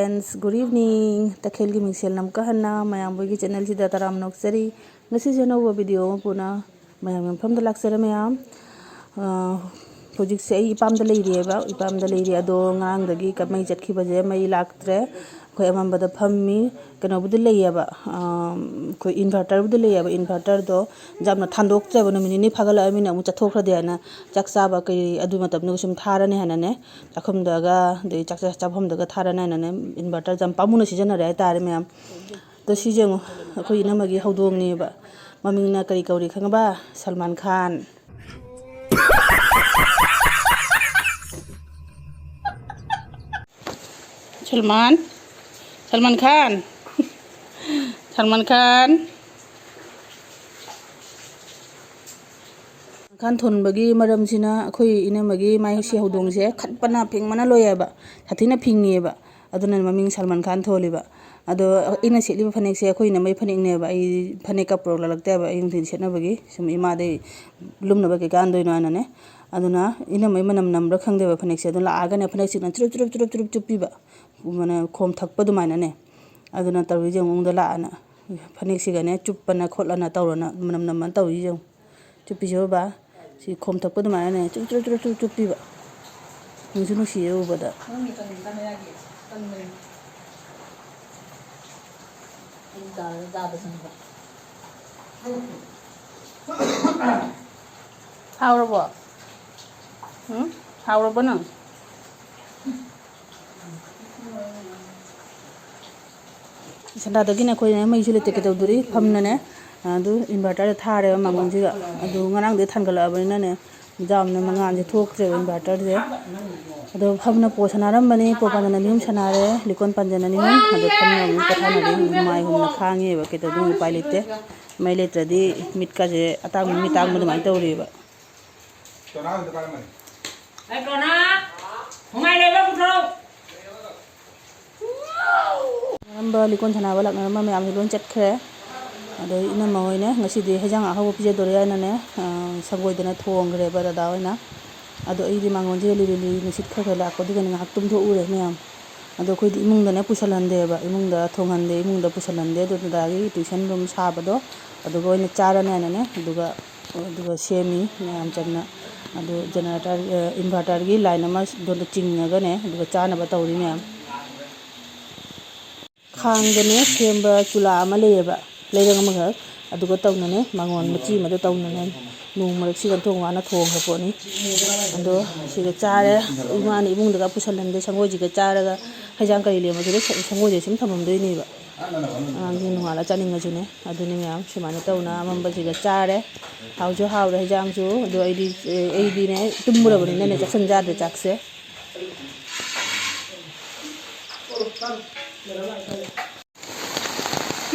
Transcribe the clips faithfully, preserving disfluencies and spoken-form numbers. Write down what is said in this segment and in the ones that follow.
Friends, good evening. ꯇꯈꯦꯜꯒꯤ ꯃꯤꯡꯁꯦꯜ ꯑꯃꯨꯛꯀ ꯍꯟꯅ ꯃꯌꯥꯝꯕꯒꯤ ꯆꯦꯅꯦꯜꯁꯤꯗ ꯇꯔꯥꯝꯅ ꯑꯣꯛꯆꯔꯤ꯫ ꯉꯁꯤꯁꯦ ꯑꯅꯧꯕ ꯚꯤꯗꯤꯑꯣ ꯑꯃ ꯄꯨꯅ ꯃꯌꯥꯝꯒꯤ ꯃꯐꯝꯗ ꯂꯥꯛꯆꯔꯦ ꯃꯌꯥꯝ꯫ ꯑꯥ, ꯍꯧꯖꯤꯛꯁꯦ ꯑꯩ ꯏꯄꯥꯝꯗ ꯂꯩꯔꯤꯑꯕ, ꯏꯄꯥꯝꯗ ꯂꯩꯔꯤ꯫ ꯑꯗꯣ ꯉꯔꯥꯡꯗꯒꯤ ꯀ-, ꯃꯩ ꯆꯠꯈꯤꯕꯁꯦ, ꯃꯩ ꯂꯥꯛꯇ꯭ꯔꯦ꯫ ꯑꯩꯈꯣꯏ ꯑꯃꯝꯕꯗ ꯐꯝꯃꯤ꯫ ꯀꯩꯅꯣꯕꯨꯗꯤ ꯂꯩꯌꯦꯕ, ꯑꯥ, ꯑꯩꯈꯣꯏ inverterꯕꯨꯗꯤ ꯂꯩꯌꯦꯕ꯫ Inverterꯗꯣ ꯌꯥꯝꯅ ꯊꯥꯟꯗꯣꯛꯇ꯭ꯔꯦꯕ, ꯅꯨꯃꯤꯠ ꯅꯤꯅꯤ ꯐꯥꯒꯠꯂꯛꯑꯃꯤꯅ ꯑꯃꯨꯛ ꯆꯠꯊꯣꯛꯈ꯭ꯔꯗꯤ ꯍꯥꯏꯅ, ꯆꯥꯛ ꯆꯥꯕ ꯀꯩ ꯑꯗꯨ ꯃꯇꯝꯗꯨꯒ ꯁꯨꯝ ꯊꯥꯔꯅꯤ ꯍꯥꯏꯅꯅꯦ, ꯆꯥꯛꯈꯨꯝꯗꯒ, ꯑꯗꯩ ꯆꯥꯛ ꯆꯥ-, ꯆꯥꯐꯝꯗꯒ ꯊꯥꯔꯅꯤ ꯍꯥꯏꯅꯅꯦ, inverterꯁꯦ ꯌꯥꯝ ꯄꯥꯝꯃꯨꯅ ꯁꯤꯖꯤꯟꯅꯔꯦ ꯍꯥꯏꯇꯥꯔꯦ ꯃꯌꯥꯝ꯫ ꯑꯗꯣ ꯁꯤꯁꯦ ꯑꯃꯨꯛ ꯑꯩꯈꯣꯏ ꯏꯅꯝꯃꯒꯤ ꯍꯧꯗꯣꯡꯅꯦꯕ꯫ ꯃꯃꯤꯡꯅ ꯀꯔꯤ ꯀꯧꯔꯤ ꯈꯪꯉꯕ? ꯁꯜꯃꯥꯟ ꯈꯥꯟ꯫ ꯁꯜꯃꯥꯟ, ꯁꯜꯃꯥꯟ ꯈꯥꯟ, ꯁꯜꯃꯥꯟ ꯈꯥꯟ꯫ ꯈꯥꯟ ꯊꯣꯟꯕꯒꯤ ꯃꯔꯝꯁꯤꯅ ꯑꯩꯈꯣꯏ ꯏꯅꯝꯃꯒꯤ ꯃꯥꯏ ꯁꯤ ꯍꯧꯗꯣꯡꯁꯦ ꯈꯠꯄꯅ ꯐꯤꯡꯕꯅ ꯂꯣꯏꯌꯦꯕ, ꯁꯥꯊꯤꯅ ꯐꯤꯡꯉꯦꯕ꯫ ꯑꯗꯨꯅ ꯃꯃꯤꯡ ꯁꯜꯃꯥꯟ ꯈꯥꯟ ꯊꯣꯜꯂꯤꯕ꯫ ꯑꯗꯣ ꯑꯩꯅ ꯁꯦꯠꯂꯤꯕ ꯐꯅꯦꯛꯁꯦ ꯑꯩꯈꯣꯏ ꯏꯅꯝꯃꯩ ꯐꯅꯦꯛꯅꯦꯕ꯫ ꯑꯩ ꯐꯅꯦꯛꯀ ꯄꯨꯔꯛꯂꯛꯇꯦꯕ ꯑꯌꯨꯛ ꯅꯨꯡꯊꯤꯜ ꯁꯦꯠꯅꯕꯒꯤ, ꯁꯨꯝ ꯏꯃꯥꯗꯩ ꯂꯨꯝꯅꯕ ꯀꯩ ꯀꯥꯟꯗꯣꯏꯅꯣ ꯍꯥꯏꯅꯅꯦ꯫ ꯑꯗꯨꯅ ꯏꯅꯝꯃꯩ ꯃꯅꯝ ꯅꯝꯕ꯭ꯔꯥ ꯈꯪꯗꯦꯕ ꯐꯅꯦꯛꯁꯦ꯫ ꯑꯗꯨ ꯂꯥꯛꯑꯒꯅꯦ ꯐꯅꯦꯛꯁꯤꯅ ꯆꯨꯔꯨꯞ ꯆꯨꯔꯨꯞ ꯆꯨꯔꯨꯞ ꯆꯨꯔꯨꯞ ꯆꯨꯞꯄꯤꯕ, ꯃꯅ-, ꯈꯣꯝ ꯊꯛꯄ ꯑꯗꯨꯃꯥꯏꯅꯅꯦ꯫ ꯑꯗꯨꯅ ꯇꯧꯔꯤꯁꯦ ꯃꯑꯣꯡꯗ ꯂꯥꯛꯑꯅ ꯐꯅꯦꯛꯁꯤꯒꯅꯦ ꯆꯨꯞꯄꯅ ꯈꯣꯠꯂꯅ ꯇꯧꯔꯅ ꯃꯅꯝ ꯅꯝꯃꯅ ꯇꯧꯔꯤꯁꯦ ꯌꯦꯡꯉꯨ꯫ ꯆꯨꯞꯄꯤꯁꯦ ꯕꯕꯥ꯫ ꯁꯤ ꯈꯣꯝ ꯊꯛꯄ ꯑꯗꯨꯃꯥꯏꯅꯅꯦ ꯆꯨꯔꯨꯞ ꯆꯨꯔꯨꯞ ꯆꯨꯔꯨꯞ ꯆꯨꯞꯄꯤꯕ꯫ ꯅꯨꯡꯁꯨ ꯅꯨꯡꯁꯤꯌꯦ ꯎꯕꯗ꯫ ꯍꯥꯎꯔꯕꯣ? ꯎꯝ? ꯍꯥꯎꯔꯕꯣ ꯅꯪ? ꯁꯟꯗꯥꯗꯒꯤꯅꯦ ꯑꯩꯈꯣꯏꯅ ꯃꯩꯁꯨ ꯂꯩꯇꯦ, ꯀꯩꯗꯧꯗꯣꯔꯤ? ꯐꯝꯅꯅꯦ, ꯑꯗꯨ inverterꯗ ꯊꯥꯔꯦꯕ ꯃꯥꯡꯒꯣꯟꯁꯤꯒ꯫ ꯑꯗꯨ ꯉꯔꯥꯡꯗꯩ ꯊꯥꯟꯒꯠꯂꯛꯑꯕꯅꯤꯅꯅꯦ, ꯌꯥꯝꯅ ꯃꯉꯥꯜꯁꯦ ꯊꯣꯛꯇ꯭ꯔꯦꯕ inverterꯁꯦ꯫ ꯑꯗꯣ ꯐꯝꯅ ꯄꯣ ꯁꯥꯟꯅꯔꯝꯕꯅꯤ, ꯄꯣ ꯄꯥꯟꯖꯅ ꯅꯤꯍꯨꯝ ꯁꯥꯟꯅꯔꯦ, ꯂꯤꯀꯣꯟ ꯄꯥꯟꯖꯅ ꯅꯤꯍꯨꯝ, ꯑꯗꯣ ꯐꯝꯅ ꯑꯃꯨꯛ ꯄꯣꯊꯥꯅꯔꯤ꯫ ꯅꯨꯃꯥꯏ ꯍꯨꯝꯅ ꯈꯥꯡꯉꯦꯕ, ꯀꯩꯗꯧꯗꯣꯏꯅꯣ, ꯎꯄꯥꯏ ꯂꯩꯇꯦ꯫ ꯃꯩ ꯂꯩꯇ꯭ꯔꯗꯤ ꯃꯤꯠꯀꯥꯁꯦ ꯑꯇꯥꯡꯕ ꯃꯤꯠ ꯇꯥꯡꯕ ꯑꯗꯨꯃꯥꯏꯅ ꯇꯧꯔꯤꯕ꯫ ꯑꯦ, ꯀꯣꯅꯥ, ꯍꯨꯃꯥꯏ ꯂꯩꯕ ꯄꯨꯊꯣꯔꯛꯎ꯫ ꯁꯥꯟꯅꯔꯝꯕ, ꯂꯤꯀꯣꯟ ꯁꯥꯟꯅꯕ ꯂꯥꯛꯅꯔꯝꯕ ꯃꯌꯥꯝꯁꯨ ꯂꯣꯏ ꯆꯠꯈ꯭ꯔꯦ꯫ ꯑꯗꯩ ꯏꯅꯝꯃ ꯍꯣꯏꯅꯦ, ꯉꯁꯤꯗꯤ ꯍꯦꯟꯖꯥꯡ ꯑꯍꯥꯎꯕ ꯄꯤꯖꯗꯣꯔꯦ ꯍꯥꯏꯅꯅꯦ, ꯑ, ꯁꯪꯒꯣꯏꯗꯅ ꯊꯣꯡꯈ꯭ꯔꯦꯕ ꯗꯗꯥ ꯍꯣꯏꯅ꯫ ꯑꯗꯣ ꯑꯩꯗꯤ ꯃꯥꯡꯒꯣꯟꯁꯤꯗ ꯂꯤꯔꯤ ꯂꯤꯔꯤ ꯅꯨꯡꯁꯤꯠ ꯈꯔ ꯈꯔ ꯂꯥꯛꯄꯗꯨꯒꯅꯦ ꯉꯥꯏꯍꯥꯛ ꯇꯨꯝꯊꯣꯛꯎꯔꯦ ꯃꯌꯥꯝ꯫ ꯑꯗꯣ ꯑꯩꯈꯣꯏꯗꯤ ꯏꯃꯨꯡꯗꯅꯦ ꯄꯨꯁꯜꯍꯟꯗꯦꯕ, ꯏꯃꯨꯡꯗ ꯊꯣꯡꯍꯟꯗꯦ, ꯏꯃꯨꯡꯗ ꯄꯨꯁꯜꯍꯟꯗꯦ꯫ ꯑꯗꯨ ꯗꯗꯥꯒꯤ tuition room ꯁꯥꯕꯗꯣ ꯑꯗꯨꯒ ꯑꯣꯏꯅ ꯆꯥꯔꯅꯦꯅꯅꯦ, ꯑꯗꯨꯒ, ꯑꯗꯨꯒ ꯁꯦꯝꯃꯤ ꯃꯌꯥꯝ ꯆꯝꯅ꯫ ꯑꯗꯨ generator, inverterꯒꯤ line ꯑꯃ ꯑꯗꯣꯝꯗ ꯆꯤꯡꯉꯒꯅꯦ, ꯑꯗꯨꯒ ꯆꯥꯅꯕ ꯇꯧꯔꯤ ꯃꯌꯥꯝ꯫ ꯈꯥꯡꯗꯅꯦ ꯁꯦꯝꯕ ꯆꯨꯂꯥ ꯑꯃ ꯂꯩꯌꯦꯕ, ꯂꯩꯔꯪ ꯑꯃꯈꯛ, ꯑꯗꯨꯒ ꯇꯧꯅꯅꯦ, ꯃꯉꯣꯟ ꯃꯆꯤ ꯑꯃꯗ ꯇꯧꯅꯅꯦ꯫ ꯅꯣꯡ ꯃꯔꯛꯁꯤꯗ ꯊꯣꯡ ꯋꯥꯅ ꯊꯣꯡꯕ ꯄꯣꯠꯅꯤ꯫ ꯑꯗꯣ ꯁꯤꯒ ꯆꯥꯔꯦ꯫ ꯏꯃꯥꯅ ꯏꯃꯨꯡꯗꯒ ꯄꯨꯁꯜꯍꯟꯗꯦ, ꯁꯪꯒꯣꯏꯁꯤꯒ ꯆꯥꯔꯒ ꯍꯩꯖꯥꯡ ꯀꯔꯤ ꯂꯦꯝꯃꯁꯨ ꯁꯪꯒꯣꯏꯁꯦ ꯁꯨꯝ ꯊꯝꯃꯝꯗꯣꯏꯅꯦꯕ꯫ ꯑꯉꯥꯡꯁꯤꯡ ꯅꯣꯡꯉꯥꯜꯂ ꯆꯥꯅꯤꯡꯉꯁꯨꯅꯦ꯫ ꯑꯗꯨꯅꯤ ꯃꯌꯥꯝ ꯁꯨꯃꯥꯏꯅ ꯇꯧꯅ ꯑꯃꯝꯕꯁꯤꯒ ꯆꯥꯔꯦ꯫ ꯍꯥꯎꯁꯨ ꯍꯥꯎꯔꯦ ꯍꯩꯖꯥꯡꯁꯨ꯫ ꯑꯗꯣ ꯑꯩꯗꯤ, ꯑꯩꯗꯤꯅꯦ ꯇꯨꯝꯃꯨꯔꯕꯅꯤꯅꯅꯦ ꯆꯥꯛꯁꯟ ꯌꯥꯗ꯭ꯔꯦ ꯆꯥꯛꯁꯦ꯫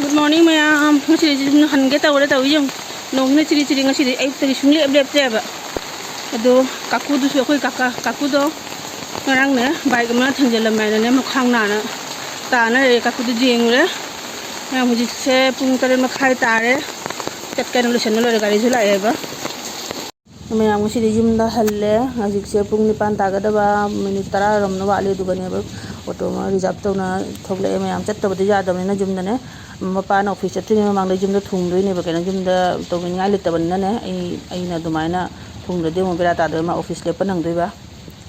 Good morning ꯃꯌꯥꯝ꯫ ꯉꯁꯤꯗꯤ ꯌꯨꯝ ꯍꯟꯒꯦ ꯇꯧꯔꯦ ꯇꯧꯔꯤꯁꯦ ꯌꯦꯡꯉꯨ꯫ ꯅꯣꯡꯁꯤꯅ ꯆꯤꯔꯤ ꯆꯤꯔꯤ ꯉꯁꯤꯗꯤ ꯑꯌꯨꯛꯇꯒꯤ ꯁꯨꯡꯂꯦꯞ ꯂꯦꯞꯇꯦꯕ꯫ ꯑꯗꯣ ꯀꯥꯀꯨꯗꯨꯁꯨ, ꯑꯩꯈꯣꯏ ꯀꯥꯀꯥ, ꯀꯥꯀꯨꯗꯣ ꯉꯔꯥꯡꯅꯦ bike ꯑꯃ ꯊꯦꯡꯖꯤꯜꯂꯝꯃꯦ ꯍꯥꯏꯅꯅꯦ ꯃꯈ꯭ꯋꯥꯡ ꯅꯥꯅ ꯇꯥꯅ ꯂꯩꯔꯦ꯫ ꯀꯥꯀꯨꯗꯨ ꯌꯦꯡꯉꯨꯔꯦ꯫ ꯃꯌꯥꯝ ꯍꯧꯖꯤꯛꯁꯦ ꯄꯨꯡ ꯇꯔꯦꯠ ꯃꯈꯥꯏ ꯇꯥꯔꯦ꯫ ꯆꯠꯀꯦꯅ ꯂꯣꯏꯁꯤꯟꯕ ꯂꯣꯏꯔꯦ, ꯒꯥꯔꯤꯁꯨ ꯂꯥꯛꯑꯦꯕ꯫ ꯃꯌꯥꯝ ꯉꯁꯤꯗꯤ ꯌꯨꯝꯗ ꯍꯜꯂꯦ꯫ ꯍꯧꯖꯤꯛꯁꯦ ꯄꯨꯡ ꯅꯤꯄꯥꯟ ꯇꯥꯒꯗꯕ minute ꯇꯔꯥꯔꯣꯝꯅ ꯋꯥꯠꯂꯤ꯫ ꯑꯗꯨꯒꯅꯦꯕ auto ꯑꯃ reserve ꯇꯧꯅ ꯊꯣꯛꯂꯛꯑꯦ꯫ ꯃꯌꯥꯝ ꯆꯠꯇꯕꯗꯤ ꯌꯥꯗꯕꯅꯤꯅ ꯌꯨꯝꯗꯅꯦ꯫ ꯃꯄꯥꯅ office ꯆꯠꯇ꯭ꯔꯤꯉꯩ ꯃꯃꯥꯡꯗ ꯌꯨꯝꯗ ꯊꯨꯡꯗꯣꯏꯅꯦꯕ꯫ ꯀꯩꯅꯣ, ꯌꯨꯝꯗ ꯇꯧꯅꯤꯡꯉꯥꯏ ꯂꯩꯇꯕꯅꯤꯅꯅꯦ, ꯑꯩ, ꯑꯩꯅ ꯑꯗꯨꯃꯥꯏꯅ ꯊꯨꯡꯗ꯭ꯔꯗꯤ ꯑꯃꯨꯛ ꯕꯦꯔꯥ ꯇꯥꯗꯣꯏ, ꯃꯥ office ꯂꯦꯞꯄ ꯅꯪꯗꯣꯏꯕ꯫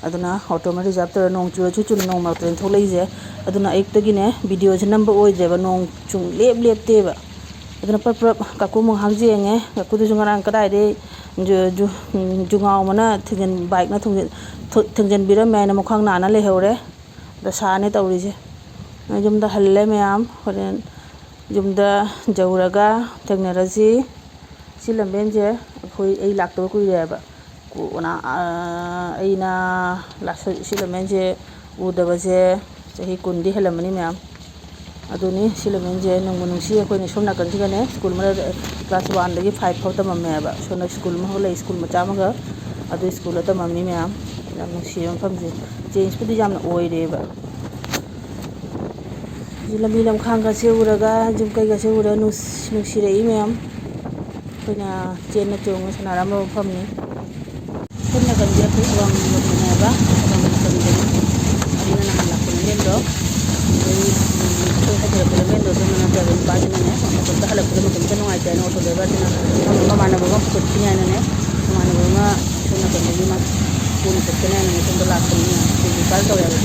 ꯑꯗꯨꯅ auto ꯑꯃ reserve ꯇꯧꯔꯦ꯫ ꯅꯣꯡ ꯆꯨꯔꯁꯨ ꯆꯨꯝꯅ ꯅꯣꯡ ꯃꯔꯛꯇꯅꯤ ꯊꯣꯛꯂꯛꯏꯁꯦ꯫ ꯑꯗꯨꯅ ꯑꯌꯨꯛꯇꯒꯤꯅꯦ videoꯁꯦ ꯅꯝꯕ ꯑꯣꯏꯗ꯭ꯔꯦꯕ, ꯅꯣꯡ ꯁꯨꯡ ꯂꯦꯞ ꯂꯦꯞꯇꯦꯕ꯫ ꯑꯗꯨꯅ ꯄ꯭ꯔꯞ ꯄ꯭ꯔꯞ ꯀꯥꯀꯨ ꯑꯃꯨꯛ ꯉꯥꯏꯍꯥꯛ ꯌꯦꯡꯉꯦ꯫ ꯀꯥꯀꯨꯗꯨꯁꯨ ꯉꯔꯥꯡ ꯀꯗꯥꯏꯗꯩ ꯖꯨ-, ꯖꯨ-, ꯖꯨꯉꯥꯎ ꯑꯃꯅ ꯊꯤꯟꯖꯤꯟ-, bikeꯅ ꯊꯣꯡꯖꯤꯟ-, ꯊꯣ-, ꯊꯤꯟꯖꯤꯟꯕꯤꯔꯝꯃꯦ ꯍꯥꯏꯅ ꯃꯈ꯭ꯋꯥꯡ ꯅꯥꯅ ꯂꯩꯍꯧꯔꯦ꯫ ꯗꯁꯥꯅꯦ ꯇꯧꯔꯤꯁꯦ꯫ ꯌꯨꯝꯗ ꯍꯜꯂꯦ ꯃꯌꯥꯝ꯫ ꯍꯣꯔꯦꯟ ꯌꯨꯝꯗ ꯌꯧꯔꯒ ꯊꯦꯡꯅꯔꯁꯤ꯫ ꯁꯤ ꯂꯝꯕꯦꯟꯁꯦ ꯑꯩꯈꯣꯏ, ꯑꯩ ꯂꯥꯛꯇꯕ ꯀꯨꯏꯔꯦꯕ꯫ ꯀꯣ-, ꯅ-, ꯑ, ꯑꯩꯅ ꯂꯥꯛꯁ-, ꯁꯤ ꯂꯝꯕꯦꯟꯁꯦ ꯎꯗꯕꯁꯦ ꯆꯍꯤ ꯀꯨꯟꯗꯤ ꯍꯦꯜꯂꯝꯃꯅꯤ ꯃꯌꯥꯝ꯫ ꯑꯗꯨꯅꯤ, ꯁꯤ ꯂꯝꯕꯦꯟꯁꯦ ꯅꯨꯡꯕꯨ ꯅꯨꯡꯁꯤ꯫ ꯑꯩꯈꯣꯏꯅ ꯁꯣꯝ ꯅꯥꯀꯟꯁꯤꯗꯅꯦ, school ꯑꯃꯗ class oneꯗꯒꯤ five ꯐꯥꯎ ꯇꯝꯃꯝꯃꯦꯕ꯫ ꯁꯣꯝꯗ school ꯑꯃꯈꯛ ꯂꯩ, school ꯃꯆꯥ ꯑꯃꯈꯛ꯫ ꯑꯗꯨ schoolꯗ ꯇꯝꯃꯝꯃꯤ ꯃꯌꯥꯝ꯫ ꯌꯥꯝ ꯅꯨꯡꯁꯤꯕ ꯃꯐꯝꯁꯦ꯫ Changeꯄꯨꯗꯤ ꯌꯥꯝꯅ ꯑꯣꯏꯔꯦꯕ꯫ ꯍꯧꯖꯤꯛ ꯂꯝꯕꯤ ꯂꯝꯈꯥꯡꯒꯁꯦ ꯎꯔꯒ, ꯌꯨꯝ ꯀꯩꯒꯁꯦ ꯎꯔꯒ ꯅꯨꯡꯁ-, ꯅꯨꯡꯁꯤꯔꯛꯏ ꯃꯌꯥꯝ꯫ ꯑꯩꯈꯣꯏꯅ ꯆꯦꯟꯅ ꯆꯣꯡꯅ ꯁꯥꯟꯅꯔꯝꯕ ꯃꯐꯝꯅꯤ꯫ ꯁꯣꯝ ꯅꯥꯀꯟꯗꯤ ꯑꯩꯈꯣꯏ ꯑꯋꯥꯡ ꯂꯣꯝꯗꯅꯦꯕ, ꯑꯋꯥꯡ ꯂꯣꯝꯗꯅꯦ꯫ ꯑꯗꯨꯅ ꯅꯍꯥꯟ ꯂꯥꯛꯄꯅ ꯂꯦꯝꯗꯣ꯫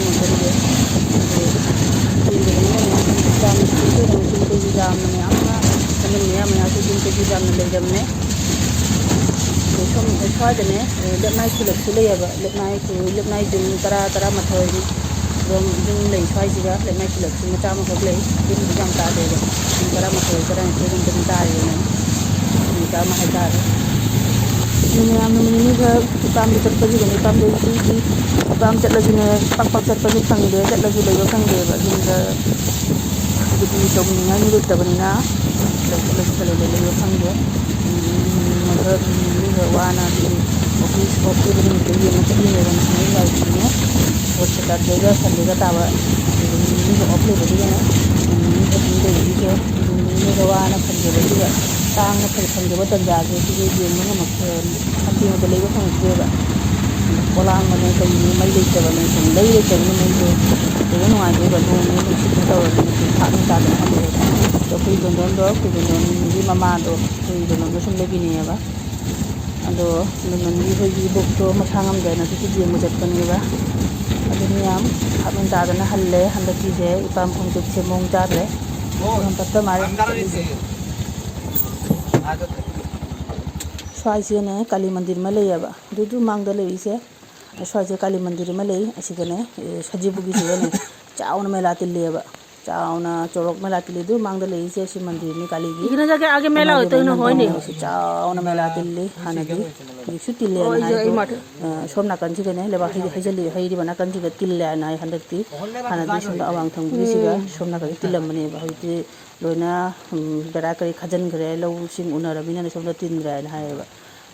ꯉꯝꯖꯔꯤꯕ꯫ ꯑꯗꯨ ꯌꯦꯡꯕꯗ ꯃꯤꯅ ꯃꯌꯥꯝ ꯌꯥꯝꯅ ꯆꯤꯡ ꯀꯣꯏꯕ, ꯆꯤꯡ ꯀꯣꯏꯕ ꯌꯥꯝꯅ ꯃꯌꯥꯝ ꯑꯃ ꯐꯝꯃꯤ, ꯃꯌꯥꯝ ꯃꯌꯥꯝꯁꯨ ꯆꯤꯡ ꯀꯣꯏꯕ ꯌꯥꯝꯅ ꯂꯩꯔꯝꯃꯦ꯫ ꯑꯗꯩ ꯁꯣꯝ ꯁ꯭ꯋꯥꯏꯗꯅꯦ, ꯑꯦ, ꯂꯦꯛꯃꯥꯏ ꯈꯨꯂꯛꯁꯨ ꯂꯩꯌꯦꯕ꯫ ꯂꯦꯛꯃꯥꯏ ꯈꯨ-, ꯂꯦꯛꯃꯥꯏ ꯌꯨꯝ ꯇꯔꯥ, ꯇꯔꯥꯃꯥꯊꯣꯏ ꯔꯣꯝ ꯌꯨꯝ ꯂꯩ ꯁ꯭ꯋꯥꯏꯁꯤꯒ꯫ ꯂꯦꯛꯃꯥꯏ ꯈꯨꯂꯛꯁꯨ ꯃꯆꯥ ꯑꯃꯈꯛ ꯂꯩ꯫ ꯌꯨꯝꯗꯤ ꯌꯥꯝ ꯇꯥꯗꯦꯕ꯫ ꯌꯨꯝ ꯇꯔꯥꯃꯥꯊꯣꯏ, ꯇꯔꯥꯅꯤꯊꯣꯏ ꯔꯣꯝꯗꯅꯤ ꯇꯥꯔꯤꯕꯅꯦ꯫ ꯌꯨꯝ ꯃꯆꯥ ꯑꯃ ꯍꯥꯏꯇꯥꯔꯦ꯫ ꯑꯗꯨ ꯃꯌꯥꯝꯅ ꯃꯤꯅꯤꯒ ꯏꯄꯥꯝꯗ ꯆꯠꯄꯁꯤꯒꯅꯦ, ꯏꯄꯥꯝꯗ ꯏꯄꯥꯝ ꯆꯠꯂꯁꯨꯅꯦ, ꯄꯥꯛ ꯄꯥꯛ ꯆꯠꯄꯁꯨ ꯐꯪꯗꯦ, ꯆꯠꯂꯁꯨ ꯂꯩꯕ ꯐꯪꯗꯦꯕ꯫ ꯌꯨꯝꯗ ꯗ꯭ꯌꯨꯇꯤ ꯇꯧꯅꯤꯡꯉꯥꯏ ꯃꯤ ꯂꯩꯇꯕꯅꯤꯅ ꯂꯩ-, ꯆꯠꯂꯁꯨ ꯀꯩꯅꯣ ꯂꯩ-, ꯂꯩꯕ ꯐꯪꯗꯦ꯫ ꯎꯝ, ꯃꯊꯛ ꯃꯤꯒ ꯋꯥꯅ ꯑꯗꯨꯝ ꯑꯣꯐꯤꯁ ꯑꯣꯐ ꯂꯩꯕ ꯅꯨꯃꯤꯠꯇ ꯌꯦꯡꯉ ꯆꯠꯂꯤꯅꯦꯕ꯫ ꯉꯁꯥꯏ ꯂꯥꯏꯁꯤꯅꯦ ꯁꯦꯇꯔꯗꯦꯒ ꯁꯟꯗꯦꯒ ꯇꯥꯕ ꯅꯨꯃꯤꯠ ꯑꯣꯐ ꯂꯩꯕꯗꯨꯗꯅꯦ ꯅꯨꯃꯤꯠ ꯑꯗꯨꯝ ꯂꯩꯔꯛꯏꯁꯦ꯫ ꯑꯗꯨꯝ ꯃꯤꯒ ꯋꯥꯅ ꯐꯪꯖꯕꯗꯨꯗ ꯇꯥꯡꯅ ꯐꯪ-, ꯐꯪꯖꯕ ꯇꯟꯖꯥꯁꯦ ꯁꯤꯁꯨ ꯌꯦꯡꯕ ꯉꯝꯃꯛꯇ꯭ꯔꯦ꯫ ꯍꯥꯏꯗꯤ ꯃꯗ ꯂꯩꯕ ꯐꯪꯉꯛꯇ꯭ꯔꯦꯕ꯫ ꯄꯣꯂꯥꯡꯕꯅꯦ ꯀꯩꯅꯦ ꯃꯩ ꯂꯩꯇꯕꯅꯦ ꯁꯨꯝ ꯂꯩ ꯂꯩꯇꯕꯅ ꯃꯩꯁꯦ ꯂꯩꯕ ꯅꯨꯡꯉꯥꯏꯇꯦꯕ꯫ ꯅꯣꯡ ꯅꯤꯅꯤ ꯅꯨꯡꯁꯤꯠꯅ ꯇꯧꯔꯕꯅꯤꯅ ꯁꯨꯝ ꯐꯥꯛꯅ ꯇꯥꯗꯅ ꯍꯜꯂꯛꯑꯦꯕ꯫ ꯑꯗꯣ ꯑꯩꯈꯣꯏ ꯗꯣꯟꯗꯣꯟꯗꯣ, ꯑꯩꯈꯣꯏ ꯗꯣꯟꯗꯣꯟꯒꯤ ꯃꯃꯥꯗꯣ, ꯑꯩꯈꯣꯏ ꯗꯣꯟꯗꯣꯟꯗꯣ ꯁꯨꯝ ꯂꯩꯕꯤꯅꯩꯌꯦꯕ꯫ ꯑꯗꯣ ꯗꯣꯟꯗꯣꯟꯒꯤ ꯑꯩꯈꯣꯏꯒꯤ ꯏꯕꯣꯛꯇꯣ ꯃꯁꯥ ꯉꯝꯗꯅ ꯁꯨꯝ ꯌꯦꯡꯕ ꯆꯠꯄꯅꯦꯕ꯫ ꯑꯗꯨꯅ ꯌꯥꯝ ꯐꯥꯛꯅ ꯇꯥꯗꯅ ꯍꯜꯂꯦ꯫ ꯍꯟꯗꯛꯀꯤꯁꯦ ꯏꯄꯥꯝ ꯈꯣꯡꯆꯠꯁꯦ ꯃꯑꯣꯡ ꯆꯥꯗ꯭ꯔꯦ꯫ ꯌꯥꯝ ꯇꯞꯇ ꯃꯥꯜꯂꯦ ꯆꯠꯂꯤꯁꯦ꯫ ꯁ꯭ꯋꯥꯏꯁꯤꯗꯅꯦ ꯀꯥꯂꯤ ꯃꯟꯗꯤꯔ ꯑꯃ ꯂꯩꯌꯦꯕ꯫ ꯑꯗꯨꯗꯨ ꯃꯥꯡꯗ ꯂꯩꯔꯤꯁꯦ, ꯁ꯭ꯋꯥꯏꯁꯦ ꯀꯥꯂꯤ ꯃꯟꯗꯤꯔ ꯑꯃ ꯂꯩ꯫ ꯑꯁꯤꯗꯅꯦ, ꯑꯦ, ꯁꯖꯤꯕꯨꯒꯤꯁꯤꯗꯅꯦ ꯆꯥꯎꯅ ꯃꯦꯂꯥ ꯇꯤꯜꯂꯦꯕ꯫ ꯆꯥꯎꯅ ꯆꯣꯔꯣꯛ ꯃꯦꯂꯥ ꯇꯤꯜꯂꯤ꯫ ꯑꯗꯨ ꯃꯥꯡꯗ ꯂꯩꯔꯤꯁꯦ ꯁꯤ ꯃꯟꯗꯤꯔꯅꯤ ꯀꯥꯂꯤꯒꯤ꯫ ꯏꯒꯅ ꯖꯒꯦ ꯑꯥꯒꯦ ꯃꯦꯂꯥ ꯀꯅꯥꯒꯤ ꯑꯣꯏꯇꯣꯏꯅꯣ ꯃꯟꯗꯤꯔꯅꯣ ꯍꯣꯏꯅꯦ꯫ ꯈꯪꯗꯦ꯫ ꯁꯤ ꯆꯥꯎꯅ ꯃꯦꯂꯥ ꯇꯤꯜꯂꯤ꯫ ꯍꯥꯟꯅꯗꯤ ꯍꯧꯖꯤꯛꯁꯨ ꯇꯤꯜꯂꯦꯅ ꯑꯣ, ꯍꯥꯏ꯫ ꯑꯩꯁꯦ ꯑꯗꯣ, ꯃꯥ-, ꯑ, ꯁꯣꯝ ꯅꯥꯀꯟꯁꯤꯒꯅꯦ ꯂꯩꯕꯥꯛ ꯍꯩ-, ꯍꯩꯖꯤꯜꯂꯤ-, ꯍꯩꯔꯤꯕ ꯅꯥꯀꯟꯁꯤꯒ ꯇꯤꯜꯂꯦꯅ ꯍꯥꯏ꯫ ꯍꯟꯗꯛꯇꯤ ꯍꯥꯟꯅꯗꯤ ꯁꯣꯝꯗ ꯑꯋꯥꯡ ꯊꯪꯕꯒꯤꯁꯤꯒ ꯎꯝ꯫ ꯁꯣꯝ ꯅꯥꯀꯟꯒꯤ ꯇꯤꯜꯂꯝꯕꯅꯦꯕ꯫ ꯍꯧꯖꯤꯛꯇꯤ ꯂꯣꯏꯅ, ꯎꯝ, ꯕꯦꯔꯥ ꯀꯔꯤ ꯈꯥꯖꯤꯟꯈ꯭ꯔꯦ, ꯂꯧꯁꯤꯡ ꯎꯅꯔꯕꯅꯤꯅ ꯁꯣꯝꯗ ꯇꯤꯟꯗ꯭ꯔꯦꯅ ꯍꯥꯏꯌꯦꯕ꯫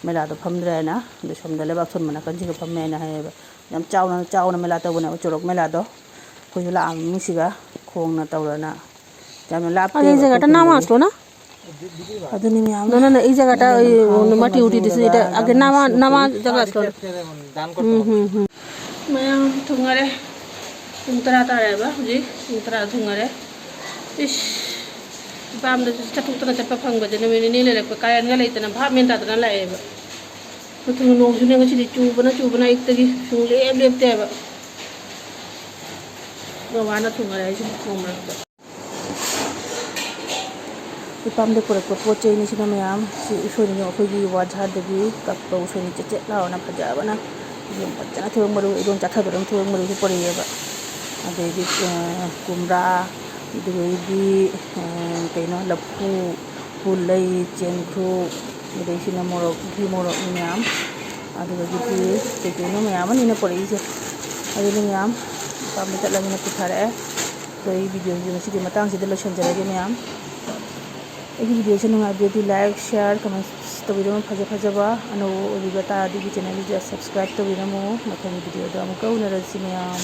ꯃꯦꯂꯥꯗꯣ ꯐꯝꯗ꯭ꯔꯦꯅ, ꯑꯗꯣ ꯁꯣꯝꯗ ꯂꯩꯕꯥꯛ ꯊꯣꯟꯕ ꯅꯥꯀꯟꯁꯤꯒ ꯐꯝꯃꯦꯅ ꯍꯥꯏꯌꯦꯕ꯫ ꯌꯥꯝ ꯆꯥꯎꯅ, ꯆꯥꯎꯅ ꯃꯦꯂꯥ ꯇꯧꯕꯅꯦꯕ, ꯆꯣꯔꯣꯛ ꯃꯦꯂꯥꯗꯣ꯫ ꯑꯩꯈꯣꯏꯁꯨ ꯂꯥꯛꯑꯝꯃꯤ ꯃꯤꯁꯤꯒ ꯈꯣꯡꯅ ꯇꯧꯔꯅ꯫ ꯌꯥꯝꯅ ꯂꯥꯞꯇꯦꯕ ꯑꯩꯈꯣꯏ ꯈꯨꯟꯗꯒꯤ꯫ ꯑꯗꯨꯅ ꯅꯪ ꯏ ꯖꯒꯥ ꯇ ꯅꯥꯃ ꯑꯁꯂꯣꯅ? ꯑꯗꯨꯅꯤ ꯃꯌꯥꯝ ꯑꯗꯨꯅ ꯅꯪ ꯏ ꯖꯒꯥ ꯇ ꯅꯪ ꯃꯈꯥ ꯃꯇꯤ ꯎꯇꯤꯗꯨꯁꯨ ꯃꯈꯥꯗꯒ ꯏꯗ ꯑꯒꯦ ꯅꯥꯃ, ꯅꯥꯃ ꯖꯒꯥ ꯑꯁꯂꯣꯅ? ꯎꯝ, ꯎꯝ, ꯎꯝ꯫ ꯃꯌꯥꯝ ꯊꯨꯡꯉꯔꯦ꯫ ꯄꯨꯡ ꯇꯔꯥ ꯇꯥꯔꯦꯕ ꯍꯧꯖꯤꯛ꯫ ꯄꯨꯡ ꯇꯔꯥ ꯊꯨꯡꯉꯔꯦ꯫ ꯏꯁ! ꯏꯄꯥꯝꯗꯁꯨ ꯆꯠꯊꯣꯛꯇꯅ ꯆꯠꯄ ꯐꯪꯕꯁꯦ ꯅꯨꯃꯤꯠ ꯅꯤꯅꯤ ꯂꯩꯔꯛꯄ ꯀꯥꯔꯟꯒ ꯂꯩꯇꯅ ꯚꯥꯞ ꯃꯦꯟ ꯇꯥꯗꯅ ꯂꯥꯛꯑꯦꯕ꯫ ꯃꯊꯪ ꯅꯣꯡꯁꯨꯅꯦ ꯉꯁꯤꯗꯤ ꯆꯨꯕꯅ ꯆꯨꯕꯅ ꯑꯌꯨꯛꯇꯒꯤ ꯁꯨꯡꯂꯦꯞ ꯂꯦꯞꯇꯦꯕ꯫ ꯃꯃꯥꯅ ꯊꯣꯡꯉꯔꯦ ꯑꯩꯁꯨ ꯊꯣꯡ ꯃꯔꯛꯇ꯫ ꯏꯄꯥꯝꯗ ꯄꯨꯔꯛꯄ ꯄꯣꯠ ꯆꯩꯅꯤ ꯁꯤꯅ ꯃꯌꯥꯝ꯫ ꯁꯤ ꯎꯁꯣꯏꯅꯤ, ꯑꯩꯈꯣꯏꯒꯤ ꯋꯥꯖꯥꯗꯒꯤ ꯀꯛꯄ ꯎꯁꯣꯏꯅꯤ, ꯆꯦꯠ ꯆꯦꯠ ꯂꯥꯎꯅ ꯐꯖꯕꯅ꯫ ꯏꯔꯣꯟ ꯐꯖꯅ ꯊꯣꯏꯕ ꯃꯔꯨ, ꯏꯔꯣꯟ ꯆꯥꯊꯕꯗ ꯑꯗꯨꯝ ꯊꯣꯏꯕ ꯃꯔꯨꯁꯨ ꯄꯨꯔꯛꯑꯦꯕ꯫ ꯑꯗꯩꯗꯤ, ꯑ, ꯀꯨꯝꯕ꯭ꯔꯥ, ꯑꯗꯨꯗꯩꯗꯤ, ꯑ, ꯀꯩꯅꯣ, ꯂꯐꯨ, ꯄꯨꯂꯩ, ꯆꯦꯡꯀ꯭ꯔꯨ, ꯑꯗꯩꯁꯤꯅ ꯃꯣꯔꯣꯛ, ꯃꯣꯔꯣꯛꯅꯤ ꯃꯌꯥꯝ꯫ ꯑꯗꯨꯗꯒꯤꯗꯤ ꯀꯩ ꯀꯩꯅꯣ ꯃꯌꯥꯝ ꯑꯃꯅꯤꯅ ꯄꯨꯔꯛꯏꯁꯦ꯫ ꯑꯗꯨꯅ ꯃꯌꯥꯝ ꯏꯄꯥꯝꯗ ꯆꯠꯂꯕꯅꯤꯅ ꯄꯨꯊꯔꯛꯑꯦ꯫ ꯑꯗꯣ ꯑꯩ ꯚꯤꯗꯤꯑꯣꯁꯦ ꯉꯁꯤꯗꯤ ꯃꯇꯥꯡꯁꯤꯗ ꯂꯣꯏꯁꯤꯟꯖꯔꯒꯦ ꯃꯌꯥꯝ꯫ ꯑꯩꯒꯤ ꯚꯤꯗꯤꯑꯣꯁꯦ ꯅꯨꯡꯉꯥꯏꯕꯤꯔꯗꯤ like, share, comment ꯇꯧꯕꯤꯔꯝꯃꯨ꯫ ꯐꯖ ꯐꯖꯕ ꯑꯅꯧꯕ ꯑꯣꯏꯕꯤꯕ ꯇꯥꯔꯗꯤ ꯑꯩꯒꯤ ꯆꯦꯅꯦꯜꯁꯤꯗ subscribe ꯇꯧꯕꯤꯔꯝꯃꯨ꯫ ꯃꯊꯪꯒꯤ ꯚꯤꯗꯤꯑꯣꯗ ꯑꯃꯨꯛꯀ ꯎꯅꯔꯁꯤ ꯃꯌꯥꯝ꯫